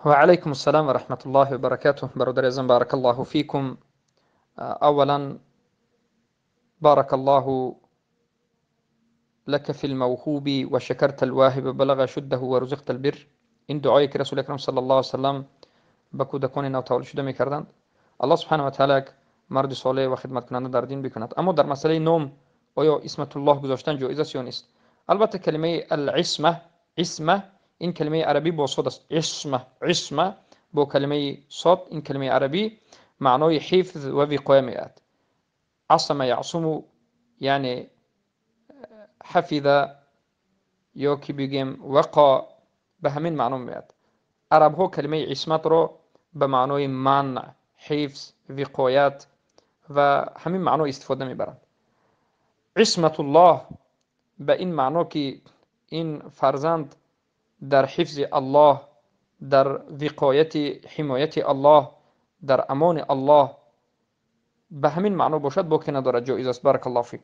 Ва алайкум ассалом ва раҳматуллоҳи ва баракатуҳ. Бародари азизам, баракаллоҳу фикум. Аввалан, баракаллоҳу лака фил мавҳуби ва шакарта алвоҳиба балага ашуддаҳу ва рузиқта албирр. Ин дуое ки Расули Акрам саллаллоҳу алайҳи васаллам ба кӯдакони навтаваллудшуда мекарданд. Аллоҳ субҳонаҳу ва таъоло як марди солеҳ ва хидматкунанда дар дин бикунад. Аммо дар масъалаи ном, оё Исматуллоҳ гузоштан ҷоиз аст ё нест? Албатта, калимаи алисма, исма, ин калимаи арабӣ бо сод аст. Исма, исма бо калимаи сод, ин калимаи арабӣ маънои ҳифз ва виқоя меояд. Асама яъсуму, яъне ҳафиза ё ки бигем вақо, ба ҳамин маъно меояд. Арабҳо калимаи исматро ба маънои манъ, ҳифз, виқоят ва ҳамин маъно истифода мебаранд. Исматуллоҳ ба ин маъно ки ин фарзанд дар ҳифзи Аллоҳ, дар виқояти ҳимояти Аллоҳ, дар амони Аллоҳ, ба ҳамин маъно бошад, боке надорад, ҷоиз аст. Баракаллоҳу фик.